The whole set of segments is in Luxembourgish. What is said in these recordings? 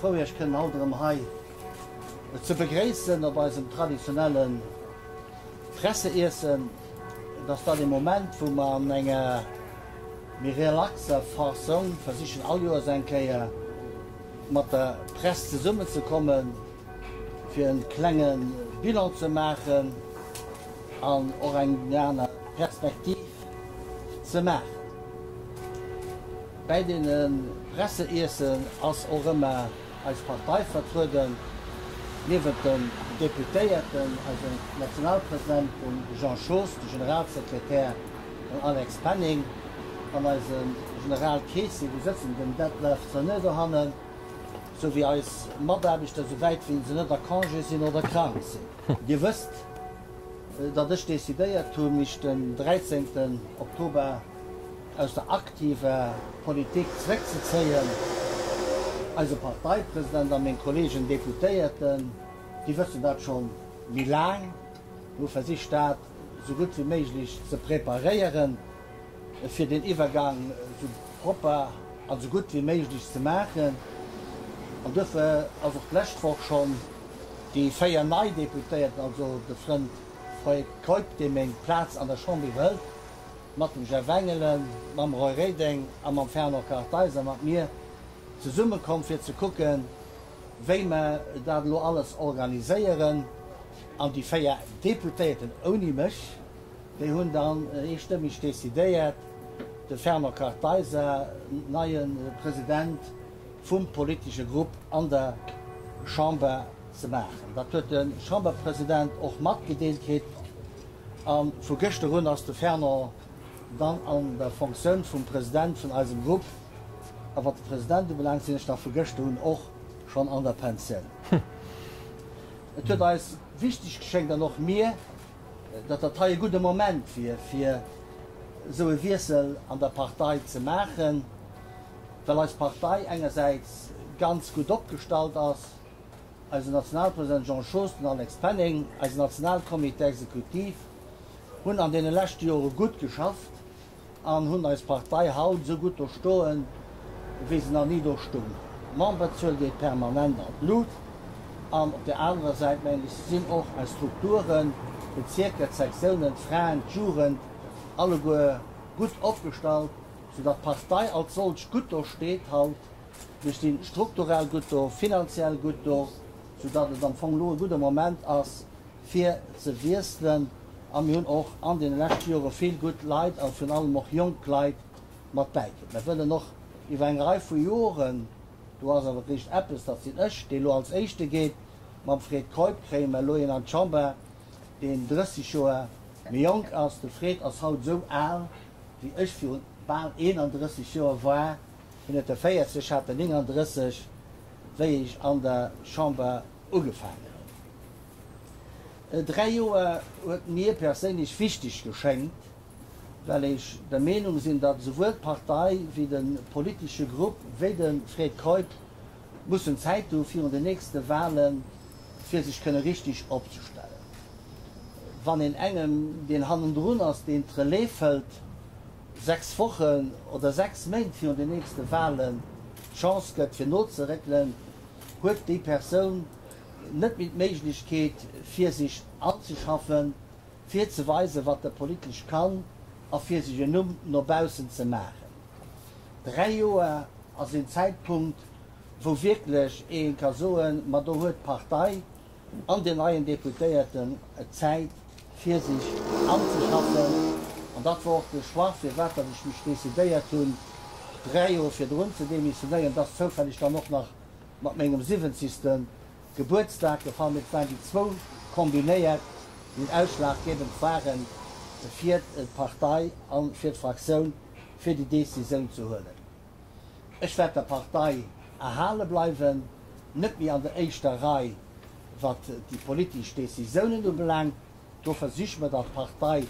frou Iech kënnen haut erëm hei ze begréissen op eisem traditionelle Presseiessen. Et ass dat ee Moment, wou mer an enger méi relaxer Fassong versichen all Joers eng Kéier mat der Press zesummenzekommen, fir e klenge Bilan ze maachen an och eng aner Perspektiv ze maachen. Bäi deene Presseiessen ass och ëmmer eis Partei vertrueden, niewent den Deputéierten, eisen Nationalpresident, de Jean Schoos, de Generalsekretär, den Alex Penning, an eise Generalkeessier, wou sëtzen den Detlef Zernö dohannen, sou wéi eis Mataarbechter, sou wäit wéi se net a Congé sinn oder krank sinn. Dir wësst, datt ech decidéiert hu mech den 13 Oktober aus der aktiver Politik zréckzezéien. Eise Parteipresident a meng Kollegen Deputéierten, déi wëssen dat scho méi laang, hu versicht dat sou gutt wéi méiglech ze preparéieren, fir deen Iwwergang sou propper an sou gutt wéi méiglech ze maachen. An duerfir ass och d'lescht Woch schonn déi 4 nei Deputéierten, also de Frënd Fred Keup, dee meng Plaz an der Chamber iwwerhëlt, mat dem Jeff Engelen, mam Roy Reding a mam Fernand Kartheiser, mat mir zesummekomm, fir ze kucken, wéi mer dat elo alles organiséieren. An déi 4 Deputéierten ouni mech, déi hunn dann eestëmmeg decidéiert, de Fernand Kartheiser neie President vum politesche Grupp an der Chamber ze maachen. Dat huet de Chamberpresident och matgedeelt kritt. A vu gëschter un ass de Fernand dann an der Fonctioun vum President vun eisem Grupp. A wat de President ubelaangt, sinn ech da vu gëschter un och schonn an der Pensioun. Et huet eis wichteg geschéngt, an och mir, datt dat hei e gudde Moment wier, fir esou e Wiessel an der Partei ze maachen, well eis Partei engersäits ganz gutt opgestallt ass, Eisen Nationalpresident Jean Schoos, den Alex Penning, eisen Nationalcomité exécutif hunn an deene leschte Jore gutt geschafft an hunn eis Partei haut esou gutt do stoen, wéi se nach ni do stung. D'Memberzuel geet permanent an d'Lut an op där anerer Säit, mengen ech, sinn och eis Strukturen, d'Bezierker, d'Sektiounen, d'Fraen, d'Jugend, alleguer gutt opgestallt, soudatt d'Partei als solch gutt do steet haut. Mir sti strukturell gutt do, finanziell gutt do, soudatt et am Fong elo e gudde Moment ass, fir ze wiesselen. A mir hunn och an deene leschte Jore vill gutt Leit a virun allem och jonk Leit mat bäikritt. Mir wëllen och iwwer eng Rei vu Joren, do ass awer eréischt eppes, dat sinn ech, dee elo als Éischte geet, mam Fred Keup kréie mer elo een an d'Chamber, deen 30 Joer méi jonk ass. De Fred ass haut esou al, wéi ech virun bal 31 Joer war. Hien huet der 40, ech hat der 39, wéi ech an der Chamber ugefaangen hunn. 3 Joer huet mir perséinlech wichteg geschéngt, well ech der Meenung sinn, datt esouwuel d'Partei wéi de politesche Grupp wéi de Fred Keup mussen Zäit hu virun den nächste Wahlen, fir sech kënne richteg opzestellen. Wann een engem, deen hannendrun ass, deen d'Relève hëlt, 6 Wochen oder 6 Méint virun den nächste Wahlen d'Chance gëtt fir nozeréckelen, huet déi Persoun net méi d'Méiglechkeet fir sech anzeschaffen, fir ze weisen, wat e politesch kann a fir sech en Numm no baussen ze maachen. 3 Joer ass een Zäitpunkt, wou wierklech ee ka soen, ma do huet d'Partei an den neien Deputéierten Zäit fir sech anzeschaffen. An dat wor och de Choix, firwat datt ech mech decidéiert hunn, 3 Joer virdrun ze demissionéieren. Dat ass zoufälleg dann och nach mat mengem siwwenzegste Gebuertsdag gefall, mee et waren déi zwou kombinéiert, déi ausschlaggebend waren fir d'Partei a fir d'Fraktioun, fir déi Decisioun ze huelen. Ech wäert der Partei erhale bleiwen, net méi an der éischter Rei wat déi politesch Décisiounen ubelaangt. Do versiche mer, datt d'Partei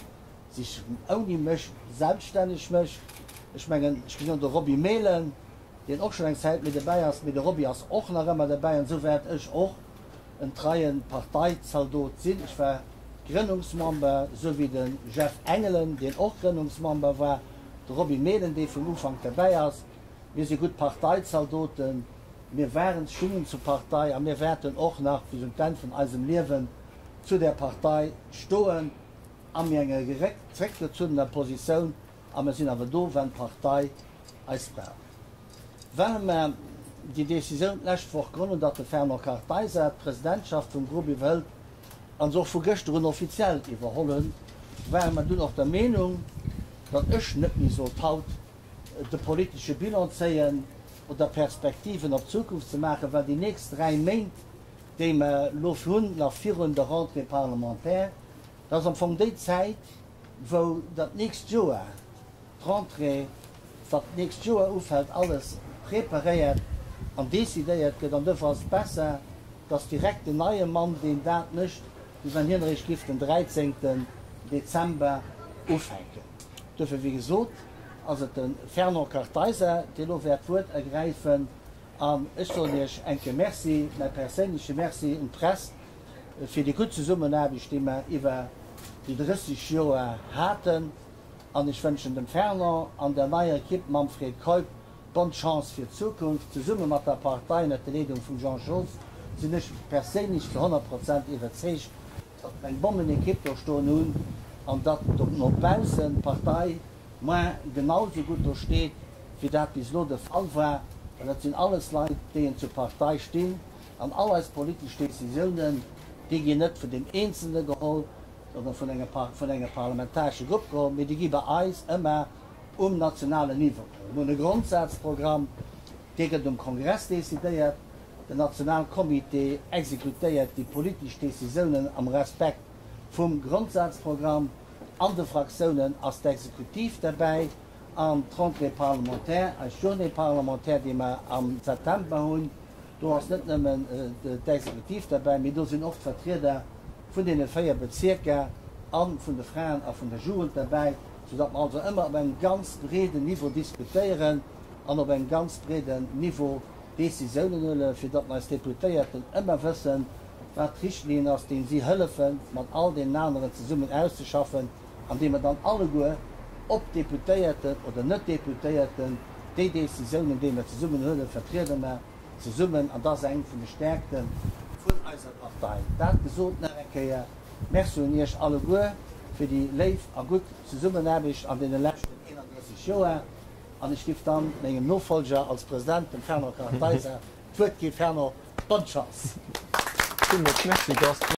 sech ouni mech selbststänneg mécht. Ech mengen, ech gesinn och de Roby Mehlen, deen och schonn eng Zäit méi dobäi ass, mee de Roby ass och nach ëmmer dobäi an esou wäert ech och en treie Parteizaldot sinn. Ech war Grënnungsmember, esou wéi de Jeff Engelen, deen och Grënnungsmember war, de Roby Mehlen, dee vum Ufank derbäi ass. Mir si gutt Parteizaldoten. Mir waren, stungen zur Partei a mir wäerten och nach bis un d'Enn vun eisem Liewen zu där Partei stoen a mir enger zréckgezunnener Positioun a mir sinn awer do, wenn d'Partei eis brauch. Well mer déi Décisioun d'lescht Woch geholl hunn, datt de Fernand Kartheiser d'Presidentschaft vum Grupp iwwerhëlt an se och vu gëschter un offiziell iwwerholl hunn, ware mer dunn och der Meenung, datt ech net méi sollt haut de politesche Bilan zéien oder Perspektiven op d'Zukunft ze maachen, well déi nächst 3 Méint, déi mer elo hunn, nach virun der Rentrée parlementaire, dat ass am Fong déi Zäit, wou dat nächst Joer, d'Rentrée, wat d'nächst Joer ufält, alles preparéiert an decidéiert gëtt. An duerfir ass et besser, dass direkt den neie Mann, deen dat mécht, wéi wann hien eréischt giff den 13. Dezember ufänken. Duerfir, wéi gesot, ass et de Fernand Kartheiser, dee lo wäert d'Wuert ergräifen. An ech soen Iech eng Kéier Merci, mäi perséinleche Merci un d'Press fir déi gutt Zesummenaarbecht, déi mer iwwer déi 30 Joer haten. An ech wënschen dem Fernand an der neier Equipe mam Fred Keup bonne Chance fir d'Zukunft. Zesumme mat der Partei ënnert der Leedung vum Jean Schoos sinn ech perséinlech zu 100 Prozent iwwerzeegt, datt mer eng Bommenequipe do stoen hunn an datt no baussen d'Partei moin genau esou gutt do steet, wéi dat bis elo de Fall war. Well dat sinn alles Leit, déi en zur Partei stinn an all eis politesch Décisiounen, déi ginn net vun deem Eenzelne geholl, oder vun enger vun enger parlamentarescher Grupp geholl, mee déi gi bei eis ëmmer um nationalen Niveau geholl. Mir hunn e Grondsazprogramm, dee gëtt um Kongress decidéiert. Den Nationalcomité exekutéiert déi politesch Décisiounen am Respekt vum Grondsazprogramm. An de Fraktiounen ass d'Exekutiv derbäi an d'Rentrée parlementaire, eis Journée parlementaire, déi mer am September hunn, do ass net nëmmen d'Exekutiv derbäi, mee do sinn och d'Vertrieder vun deene 4 Bezierker a vun de Fraen a vun der Jugend derbäi, soudatt mer also ëmmer op engem ganz breeden Niveau diskutéieren an op engem ganz breeden Niveau Décisiounen huelen, fir datt eis Deputéierten ëmmer wëssen, wat d'Richtlinn ass, déi si hëllefen, mat all deenen aneren zesummen auszeschaffen an déi mer dann alleguer, ob Deputéierten oder net Deputéierten, déi Décisiounen, déi mer zesummen huelen, vertriede mer zesummen an dat ass eng vun de Stärkte vun eiser Partei. Dat gesot, nach eng Kéier Merci un Iech alleguer fir déi léif a gutt Zesummenaarbecht an deene leschten 31 Joer an ech giff dann mengem Nofolger als President, dem Fernand Kartheiser, d'Wuert ginn. Fernand, bonne Chance! Villmools Merci, Gast.